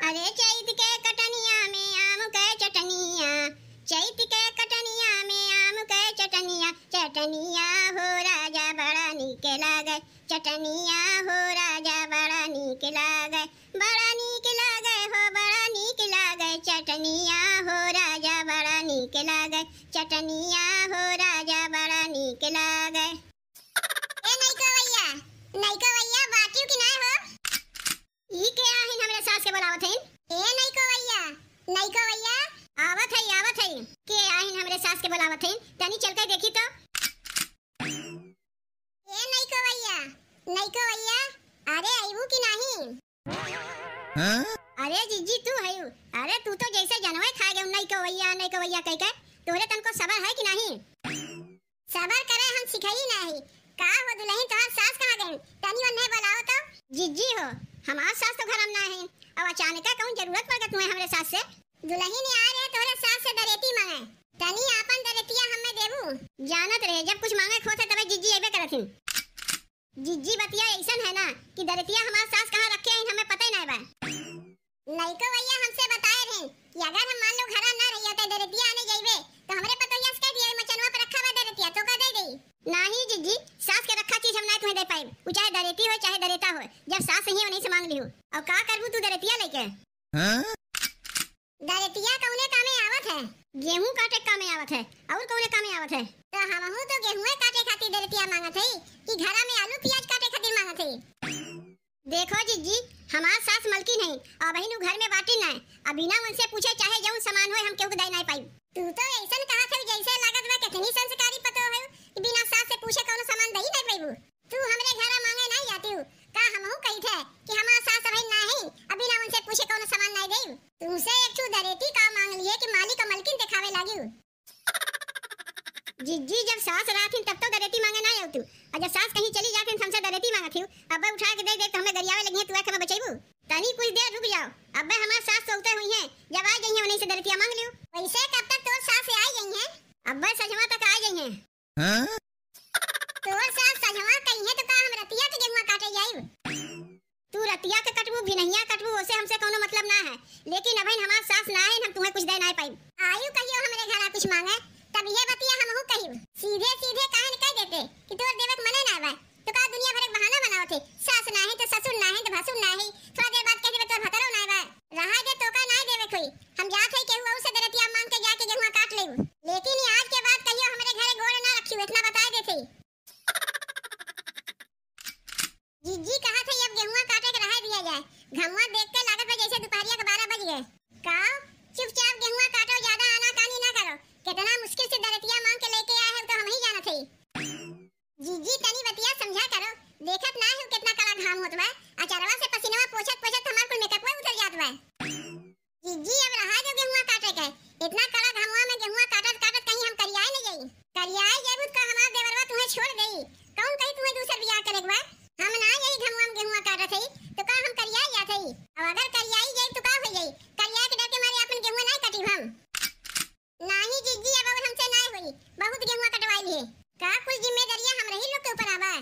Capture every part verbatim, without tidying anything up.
अरे चैत के कटनिया में आम के चटनिया, चैत के कटनिया में आम के चटनिया, चटनिया हो राजा बड़ा नीक लागे, चटनिया हो राजा बड़ा नीक लागे, बड़ा नीक लागे हो, बड़ा नीक लागे, चटनिया हो राजा बड़ा नीक लागे, चटनिया हो राजा बड़ा नीक लागे। ए नइको भैया, नइको भैया, बाटियो कि ना हो? ई के आहिन हमरे सास के बोलावत हइन? ए नइको भैया, नइको भैया। आवत हई, आवत हई। के आहिन हमरे सास के बोलावत हइन? तनी चल के देखी तो। ए नइको भैया, नइको भैया, अरे अइबू कि नाही? हाँ? अरे जिज्जी तू हयू? अरे तू तो जैसे जनवे खा गए नइको भैया, नइको भैया कह के। तोहरे तनको सबर है कि नाही? सबर करे हम सिखई नाही। का हो दुलहिन, तोहार सास कहाँ गइन? तनी ओन्हे बोलाओ तो। जिज्जी हो, हमार सास तो घर में ना है। अब अचानक कौन जरूरत पड़ गई तुम्हें हमरे सास से? दुलहिन आ रहे तोहरे सास से दरेती मांगे। तनी आपन दरेतिया हमें देबू? जानत रहे, जब कुछ मांगे के होत है तबे जिज्जी अइबे करत हिन। जिज्जी बतिया ऐसन है ना कि दरेतिया हमार सास कहाँ रखे हैं हमें पता ही ना बा। नइको भैया हमसे बताए रहे कि अगर हम मान लो घरा ना रहिए तो दरेतिया आने जाइबे तो हमरे पतोहिया से कह दिए मचनवा पर रखा बा दरेतिया तो का दे देई। नाही जिज्जी, सास के रखा चीज हम ना तुम्हें दे पाइब। उ चाहे दरेती हो चाहे दरेता हो, जब सास सही है वहीं से मांग लिहू। और का करबू तू दरेतिया लेके? हाँ? दरेतिया कौने कामे आवत है? गेहूं काटे कामे आवत है, और कौने कामे आवत है? तो हमहू तो गेहूं काटे खातिर दरेतिया मांगत है कि घरा में आलू प्याज काटे खातिर मांगत है। देखो जिज्जी, हमार सास मलकिन है, अबहिन उ घर में बाटी ना, अब बिना उनसे पूछे चाहे जौन सामान होए हम केहू के दे ना पाई। तू तो ऐसन कहत है जैसे लागत बा कितनी संस्कारी पतो है कि बिना सास से पूछे कौनो सामान दे ही ना पाइबू। तू हमरे घरा मांगे ना जाती हूँ, का हमहू कही थे कि हमार सास अबहिन ना है, अब बिना उनसे पूछे कौनो सामान ना दे। तुमसे एक ठू दरेती का मांग लिए कि मालिक और मलकिन दिखावे लागी। जिज्जी, जब सास रहथिन तब तो दरेती मांगे ना आवतू, और जब सास कहीं चली जाथिन तो हमसे दरेती मांगत हियो। अब्बे उठा के दे दे तो हमें गरियावे लगी है, तू आके हमें बचैबू। तनी कुछ देर रुक जाओ, अब्बे हमार सास सोते हुई हैं, जब आ गई हैं उन्हीं से दरेतिया मांग लियो। वैसे कब तक तोर सास से आ गई हैं? अब्बे सजवा तक आ गई हैं। हाँ? तोर सास सजवा कही है तो का हम रतिया के गेहुआ काटे जाइब? तू रतिया के कटबू, भिनहिया कटबू, ओसे हमसे कौनो मतलब ना है, लेकिन अबहिन हमार सास ना है, हम तुम्हें कुछ दे ना पाइब। आयु कहियो हमरे घरा कुछ मांगे, तब ये बतिया हमहू कहिब। सीधे सीधे काहे न कह देते कि तोर देवे के मने ना बा, तो का दुनिया भर के बहाना बनावत है, सास ना है तो ससुर ना है तो भसुर ना है, थोड़ा देर बाद कह देबे तोर भतरो ना बा। रहा दे, तोका ना देवे कोई, हम जात है केहू और से दरतिया मांग के जाके गेहुआ काट लेबू, लेकिन ये आज के बाद कहियो हमरे घरे गोड़ ना रखियो, इतना बताए देते। जिज्जी कहत है, अब गेहुआ काटे के रहे दिया जाए। घमुआ देख के लागत बा जैसे दुपहरिया के बारह बज गए। का? चुपचाप गेहुआ काटो, ज्यादा आनाकानी ना करो। कितना मुश्किल से दरतिया मांग के लेके आए हो तो हम ही जानत है। जिज्जी तनी बतिया समझा करो, देखत ना हो कितना कड़ा घाम होत बा। अचरवा से पसीनवा पोछत पोछत हमार कुल मेकअपवा उतर जात बा। जिज्जी, अब रहा जो गेहुआ काटे के। इतना कड़ा घमुआ में गेहुआ काटत काटत कहीं हम करियाए न जाई। करियाए जाबू तो का हमार देवरवा तुम्हें छोड़ देई? कौन कही तुम्हें दूसर बियाह करे के बा? हम ना यही घमुआ में गेहुआ काटत हई, तो का हम करियाए जात हई? अब अगर करियाई जाई तो का हो जाई? करियाए के डर के मारे आपन गेहुआ नहीं काटी हम। नाही जिज्जी, अब और हमसे नाही होई, बहुत गेहुआ कटवाई लिए। का कुल जिम्मेदारियां हम रही लोग के ऊपर आवा?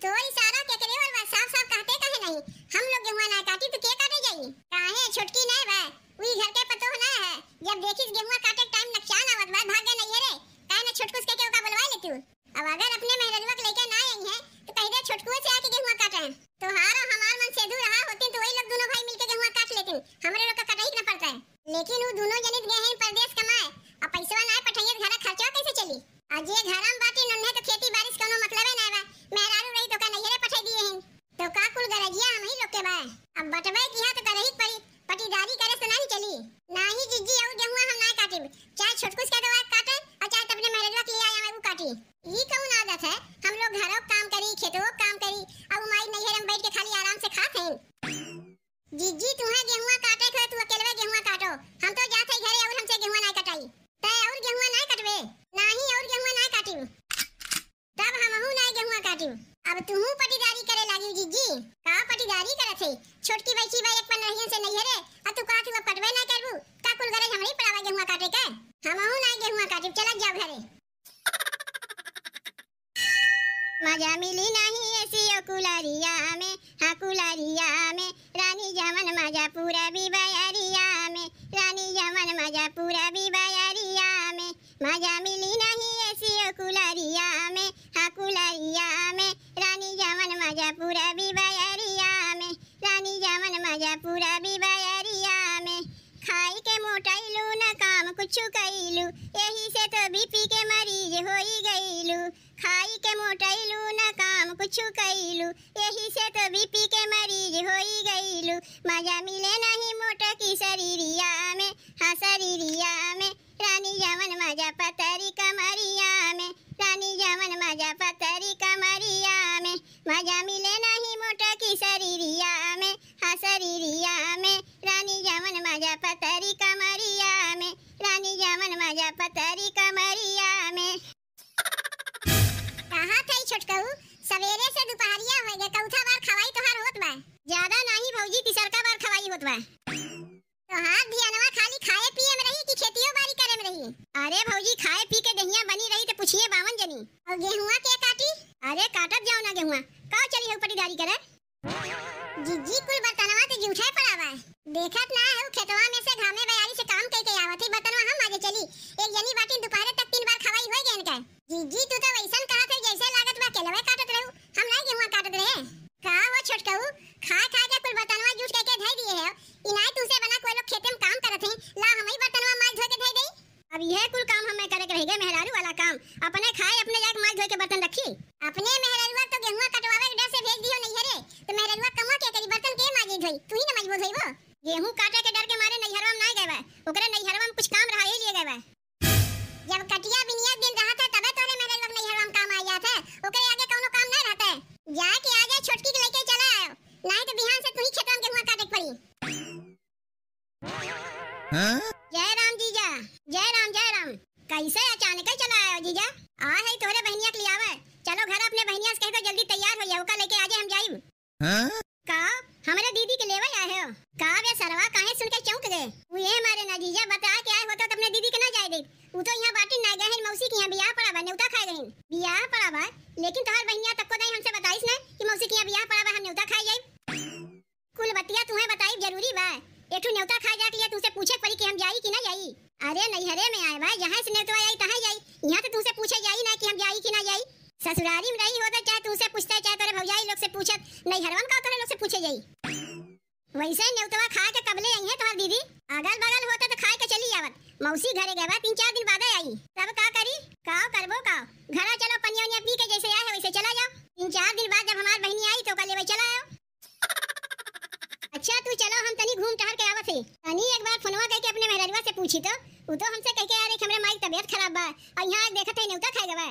तोर इशारा केकरे ओर बा? साफ साफ कहते काहे नहीं? हम लोग गेहुआ ना काटी तो के काटे जाई? काहे छोटकी ना बा? उई घर के पतोह ना है, जब देखिस गेहुआ काटे के टाइम नकचान आवत बा, भाग गए नहीं है रे। काहे ना छोटकुस के, के ओका बुलवा लेती हूँ। अब अगर अपने मेहररुआ के लेके ना आई है तो कह दे छोटकुओ से आके गेहुआ काटे। तोहार और हमार मन सेधू रहा होती तो वही लोग दोनों भाई मिलके गेहुआ काट लेती, हमरे लोग का कटाई के ना पड़ता है। लेकिन उ दोनों जनित गए हैं परदेस कमाए, अब पैसवा नाय पठाइए तो घरा खर्चवा कैसे चली? आ जे घरा में बाटी नन्हे तो खेती बारिश कोनो मतलबे नाय बा, मेहरारू रही तो का नैहरे पठाई दिए हैं। तो का कुल गरजिया हम ही लोग के बा? अब बटवे की है तो करही के पड़ी, पटीदारी करे से नहीं चली। नाही जिज्जी, और गेहुआ हम ना काटिब, चाहे छोटकुस के दवा काटे और चाहे तो अपने मेहरवा के लिए आया वो काटी। ई कौन आदत है? हम लोग घरों काम करी, खेतों काम करी, अब माई नैहर में बैठ के खाली आराम से खात हैं। जिज्जी, तुहें गेहुआ काटे के, तू अकेलवे गेहुआ काटो। हम तो जात हई घरे, और हमसे गेहुआ नाय कटाई। तै और गेहुआ नाय कटबे? नाही, और गेहुआ नाय काटिब। तब हमहू नाय गेहुआ काटिब। अब तुहू पटीदारी करे लागी जिज्जी। का पटीदारी करत है? छोटकी बच्ची बा एक पन रहियन से नैहरे, आ तू कहत हुआ पटबे ना करबू। का कुल गरज हमरे पड़ावा गेहुआ काटे के? हमहू नाय गेहुआ काटिब, चलत जाओ घरे। मजा मिली नाही एसी ओ कुलरिया में, हाँ कुलरिया में, रानी जवन मजा पूरा भी बयारी। पूरा बी बयरिया में, रानी जवन मजा पूरा बी बयरिया में। खाई के मोटैलू, न काम कुछु कैलू, एही से तो बीपी के मरीज होई गईलू। खाई के मोटैलू, न काम कुछु कैलू, एही से तो बीपी के मरीज होई गईलू। मजा मिले नहीं मोटकी शरीरिया में, हाँ शरीरिया में। रानी जवन मजा पतरी कमरिया में, रानी जवन मजा पतरी कमरिया में। मजा मिले नहीं मोटकी शरीरिया में, हाँ शरीरिया में। रानी जवन मजा पतरी कमरिया में, रानी जवन मजा पतरी कमरिया में। कहाँ थे छोटकऊ? सवेरे से दुपहरिया होए गए, कौथा बार खवाई तोहार होत बा? ज्यादा नाही भौजी, तिसरका बार खवाई होत बा। तोहार धियानवा खाली खाए पिए में रही कि खेतियो बारी करे में रही? अरे भौजी, खाए पी के देहिया बनी रही तो पूछिए बावन जनी। और गेहुआ के काटी? अरे काटत जाओ ना गेहुआ, का चली हो पटीदारी करे? जिज्जी, कुल बर्तनवा तो जूठे पड़ा बा। देखत ना है, खेतवा में से घामे बयारी से काम कई के आवत है, बर्तनवा हम माजे चली। एक जनी बाटी, दुपहरे तक तीन बार खवाई होए गए इनका। जिज्जी, तू तो वैसन कहत है जैसे लागत बा केलवे काटत रहू, हम नहीं गेहुआ काटत रहे। का हो छोटकऊ, खा खा के कुल बर्तनवा जूठ कई के धई दिए है, इनाय तुमसे बना कोई लोग खेते में काम करत है, ला हमही बर्तनवा माज धो के धई देई। अब यह कुल काम हमें करे के रह गए, मेहरारू वाला काम। अपने खाए, अपने जाके माज धोए के बर्तन रखी। अपने मेहरारुआ तो गेहुआ कटवावे के डर से भेज दियो नैहरे, तो मेहरारुआ कमा के करी, बर्तन के माजे धोई, तू ही न मजबूत होइबो। गेहूं काटे के डर के मारे नैहरवा में ना गए बा, ओकरे नैहरवा में कुछ काम रहा, यही लिए गए बा। जब कटिया बिनिया दिन रहत है, तबे तोरे मेहरारुआ के नैहरवा में काम आ जात है, ओकरे आगे कौनो काम ना रहत है। जाके आगे छोटकी के लेके चला आयो, नहीं तो बिहान से तू ही खेतवा में गेहुआ काटे के पड़ी। हाँ? जय राम जीजा, जय राम, जय राम। कैसे अचानक ही चला आयो जीजा? आ है तोहरे बहनिया के लियावे। चलो घर अपने बहनिया से कह दो जल्दी तैयार हो जाए, ओका लेके आजे हम जाइब। हाँ? का? हमरे दीदी के लेवे आए हो? का बे सरवा, काहे सुन के चौंक गए? वो ये मारे ना जीजा, बता के आए होता तो अपने दीदी के ना जाए दे। वो तो यहाँ बाटी ना गए हैं, मौसी के यहाँ बियाह पड़ा बा, न्योता खाए गए हैं। बियाह पड़ा बा, लेकिन तोहर बहनिया तक को नहीं हमसे बताइस ना कि मौसी के यहाँ बियाह पड़ा बा, हम न्योता खाए जाइब। कुल बतिया तुहें बताई जरूरी बा? एक ठो न्योता खाए जाए के लिए तुमसे पूछे के पड़ी कि हम जाई कि ना जाई। अरे नैहरे में आए बा, जहाँ से न्योता आई तहाँ जाई। यहाँ तो तुमसे पूछे जाई ना कि हम जाई कि ना जाई। ससुरारी में रही होता चाहे तुमसे पूछते, चाहे तोरे भौजाई लोग से पूछत, नैहरवा में का तोरे लोग से पूछे जाई? वैसे न्योतवा खाए के कबले आई है तोहर दीदी? अगल बगल होता तो खाए के चली आवत। मौसी घरे गए बा, तीन चार दिन बादे आई। तब का करी? का करबो का? घरा चलो, पनिया उनिया पी के जैसे आए है वैसे चला जाओ। तीन चार दिन बाद जब हमार बहनी आई तो ओका लेवे चला आओ। अच्छा, तू चलो, हम तनी घूम टहर के आवत है। तनी एक बार फोनवा करके अपने मेहररुआ से पूछी तो, उ तो हमसे कह के आ रही कि हमरे माई के तबीयत खराब बा, और यहाँ आके देखत है न्योता खाए गवा।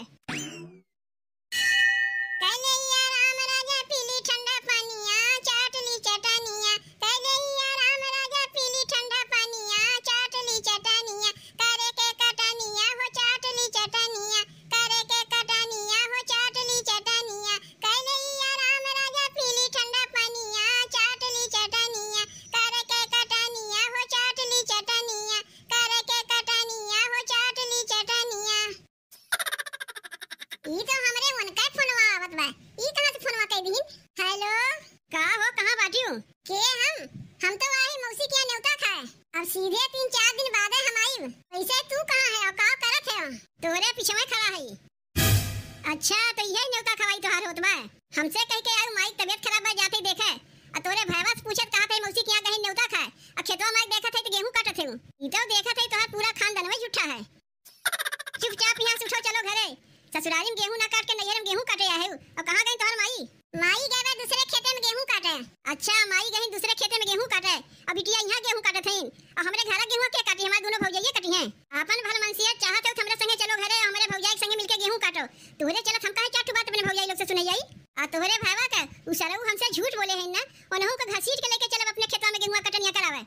कलैया राम राजा पीली ठंडा पानिया, चाट ली चटनिया। कलैया राम राजा पीली ठंडा पानिया, चाट ली चटनिया। करे के कटनिया हो चाट ली चटनिया, करे के कटनिया हो चाट ली चटनिया। कलैया राम राजा पीली ठंडा पनिया, चाट ली चटनिया, करे के कटनिया हो चाट ली चटनिया, करे के कटनिया हो चाट ली चटनिया। ई तो हमरे उनका फोनवा आवत बा। ई कहाँ से फोनवा कई दिहिन? हेलो। का हो, कहाँ बाटियो? के हम? हम तो आही मौसी के यहाँ न्योता खाए। अब सीधे तीन चार दिन बादे हम आइब। वैसे तू कहाँ है और का करत है? तोरे पीछे में खड़ा है। अच्छा, तो यही न्योता खवाई तोहार होत बा? हमसे कह के आऊ माई के तबीयत खराब बा, जाते देखे। आ तोरे भैवा से पूछत कहत है मौसी के यहाँ कहीं न्योता खाए। आ खेतवा माई देखत है तो गेहूं काटत है। ई तो देखत है तोहार पूरा खानदान में झूठा है। चुपचाप यहाँ से उठो, चलो घरे। ससुरारी में गेहूं ना काट के नैहर में गेहूं काटे आए हो। और कहाँ गई तोहार माई? माई गए बा दूसरे खेते में गेहूं काटे। अच्छा, माई गई दूसरे खेते में गेहूं काटे। अब बिटिया यहाँ गेहूं काटत हईन। और हमरे घर गेहूं के काटी, हमारे दोनों भौजाइये काटी हैं। आपन भलमनसियत चाहत हो तो हमरे संगे चलो घरे, हमरे भौजाई के संगे मिलके गेहूं काटो। तोहरे चलत हम काहे चार ठो बात अपने भौजाई लोग से सुनाई आई? आ तोहरे भावा का उ सरऊ हमसे झूठ बोले हैं ना, उन्हों को घसीट के लेके चलब अपने खेतवा में गेहुआ कटनिया करावे।